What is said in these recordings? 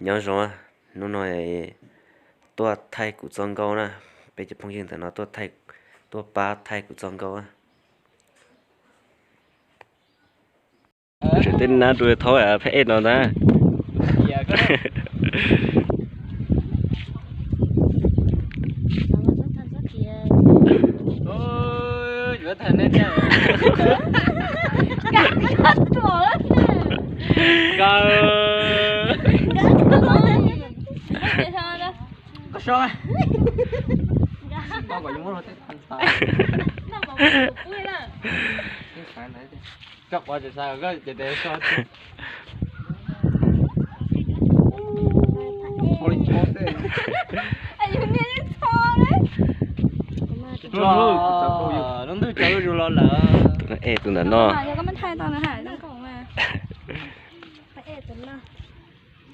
Nyob zoo, hnub no tuaj thaij kuv txoj nkauj na, peb cov phooj ywg ntawm no tuaj pab thaij kuv txoj nkauj. Tseem tej nab rau thaub phab ej no ntag. Koj quav tseem xav koj ces tes so. Lub ntuj tsaus zuj zus los lawm. Tus no es tus ntawm no.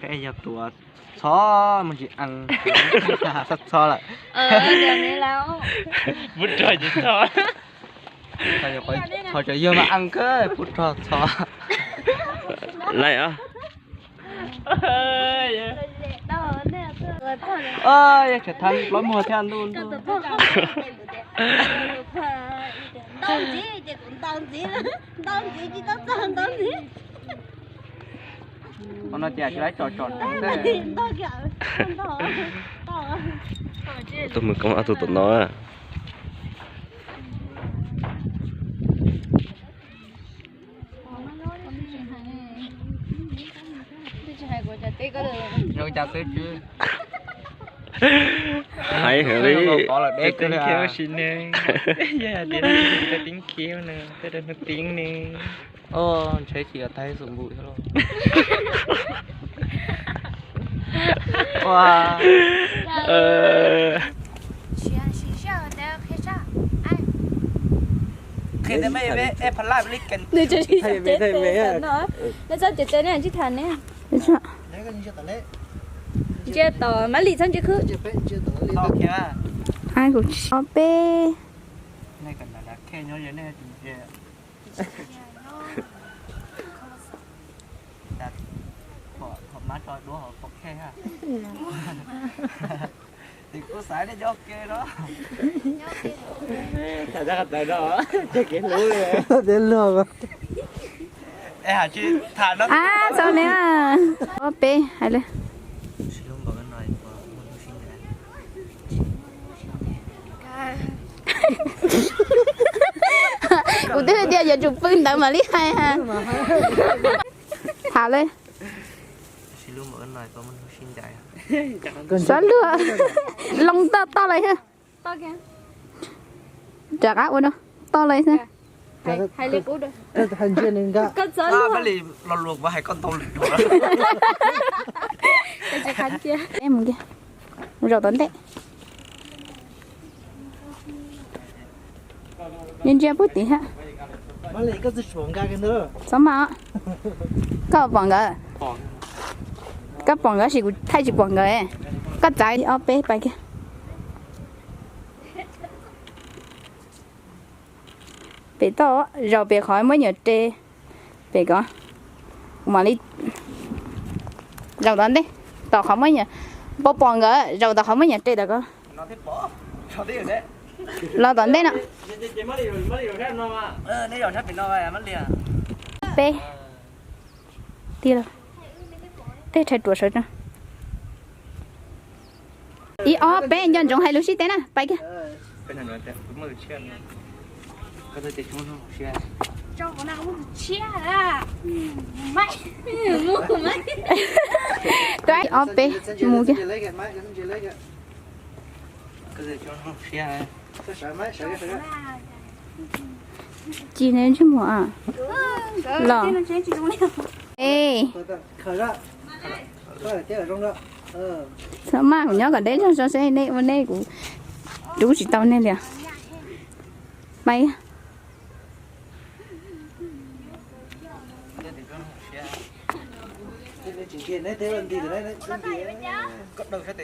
Peb yog tus txhob mus tsis an, txhob lawm. Pub rog tsis txhob. Qhov tseem yog mas an kawg pub rog txhob. Laij os. Yog tseem thab plaub muag thiab ntuj ntuj. Ntau ntxiv ces kuv ntau ntxiv, ntau ntxiv tsis tau txog ntau ntxiv. Ua no ces tsis laib tsom tsom. Tus mus koob ob tug tom no. Zoo cas xwb. Hais heev li, teeb kiab sim neej, yog hais tias teeb kiab no, tej rau hnub teeb ne. Ntshe tsis yog thaij xum npum thiab lauj. Ua. Nws tsis txhob ces tes ne tsis tham ne. Ntsia tom Mab Lis txhob ntsia khwb. Kuv tsis ob peb. Ab, txhob ne. Ob peb hais li. Kuv twb tias yuav tsum pw ntawd mam li hais. Tham li. Xav luag. Loo toj toj lawm xwb. Rov qab ua rau toj lawm xwb. Mus zaum tom ntej. Ntsia puag tim hab. Txhob maj. Koj pom nkawd, koj pom nkawd sis kuv thaij tsis pom nkawd. Koj txav ob peb pais kiag. Pem toj, zaum pem qhov muab nyuam re. Pem ko, mam li zaum tom ntej, tom qhov muab nyuam, pom pom nkawd zaum tom qhov muab nyuam re tom ko. Los tom ntej no. Peb, tej rhais ruam sawv tsees. Ib ob peb nco ntsoov hais lus sib teb na, pais kiag. Ib ob peb mus kiag. Ci ne ntsej muag los. Txhob maj, kuv nyob kom deb zog tso seb nej ua nej kuv rub tsis tau nej li. Pais.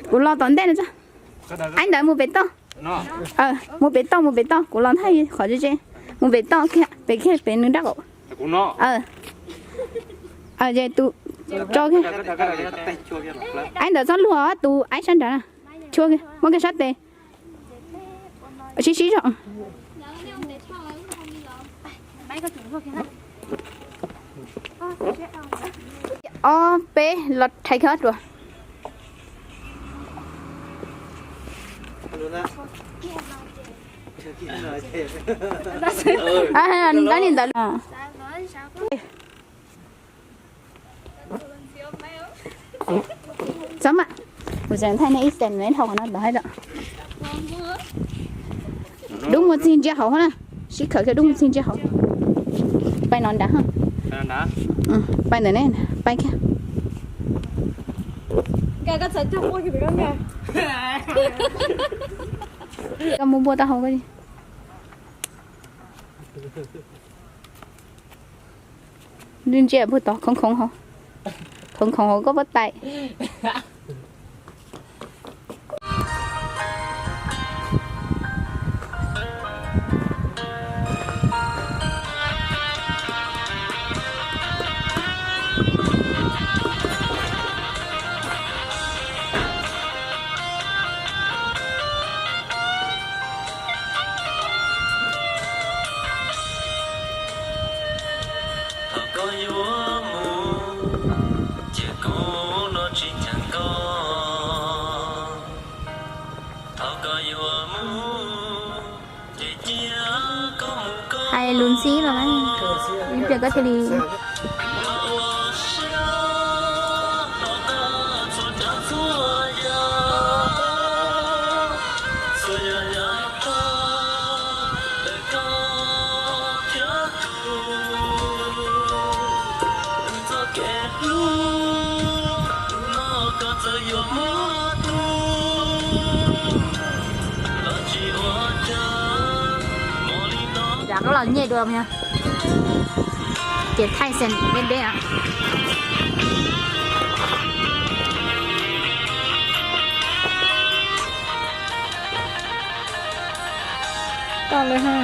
Kuv los tom ntej no. Aib ntawd mus pem toj. Mus pem toj, mus pem toj, kuv los thaij qhov tse tse. Mus pem toj kiag, pem kiag pem nws nrab qaum. Ces tus Tso kiag. Aib ntawd txhob luag tus aib sab nrad na. Chua kiag, muab kiag sab tes. Sib sib zog. Ob peb los rhais kiag ob ruam. Dab li ntawd. Txhob mas, kuv tseem thaij nej ib xees neb dhau qhov no los hais lawm. Dub mus txig ntsia hauv na, sib khawm kiag dub mus txig ntsia hauv. Pais no nrad, pais ntawm ne, pais kiag. Koj mus npuaj taub hau koj. Ntsia puag tod khoov khoov hauv, khoov khoov hauv koj pob tais. Thaum koj yuav mus, ces kuv no tsis cheem koj. Thaum koj yuav mus, ces cia koj mus koj. Hais lus ntxhi los mas, ib pliag koj thiaj li. Rov qab los nyiaj dua yog ces thaij xees deb deb. Toj lawm ha.